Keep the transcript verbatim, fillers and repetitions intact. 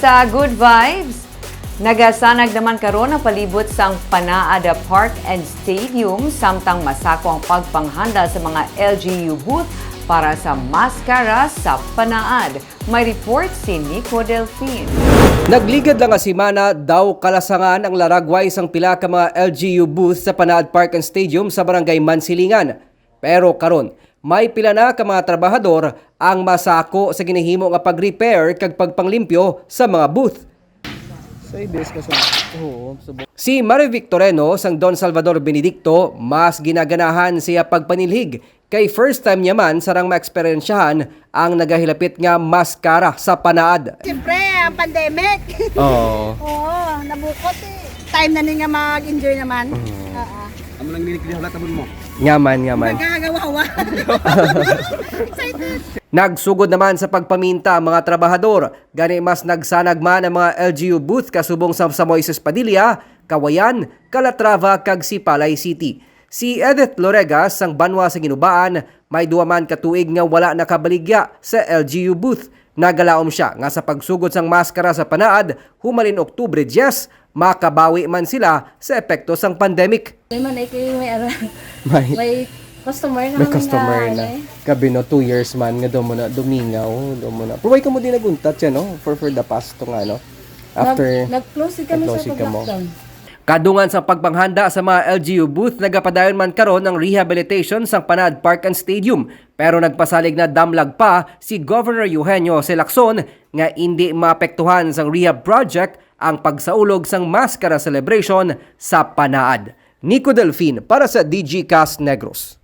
Sa Good Vibes, nagasanag naman karon ang palibot sang Panaad Park and Stadium samtang masako ang pagpanghanda sa mga L G U booth para sa maskara sa Panaad. May report si Nico Delfin. Nagligad lang nga semana daw kalasangan ang laragway sang pila ka mga L G U booth sa Panaad Park and Stadium sa Barangay Mansilingan. Pero karon, may pila na ka mga trabahador ang masako sa ginahimo nga pag-repair kag pagpanglimpyo sa mga booth. Sa A B S ka sa, oo, sa bu- Si Marivic Toreno sang Don Salvador Benedicto, mas ginaganahan siya pagpanilhig kay first time niya man sarang maeksperiensyahan ang nagahilapit nga maskara sa Panaad. Siyempre, ang pandemic. Oo. Oo, nabukot eh. Time na ni nga mag-enjoy naman. Mm. Oo. Amo lang ni Clio, wala tabon mo. Nyaman, nyaman. Nagkakagawawa. Excited. Nagsugod naman sa pagpaminta ang mga trabahador, gani mas nagsanag man ang mga L G U booth kasubong sa, sa Moises Padilla, Kawayan, Calatrava, kag Sipalay City. Si Edith Loregas sang Banwa sa Ginubaan, may duha man ka tuig nga wala nakabaligya sa L G U booth. Nagalaom sia nga sa pagsugod sang maskara sa Panaad humalin Oktubre diyes, makabawi man sila sa epekto sang pandemic. May man, ay, kay may ara-, May, may customer na may kami customer nga, na. Ano, eh. Kabi, no, two years man nga daw mo na dumingaw, daw mo na. Pero why ka mo di naguntat siya, no? For, for the past to nga, no? After nag-, nag-close kami sa nag-close kamo. Pag-lockdown. Kadungan sa pagpanghanda sa mga L G U booth, nagapadayon man karon ang rehabilitation sang Panaad Park and Stadium. Pero nagpasalig na damlag pa si Governor Eugenio Jose Lacson nga indi maapektuhan sang rehab project ang pagsaulog sang maskara celebration sa Panaad. Nico Delfin para sa D G Cast Negros.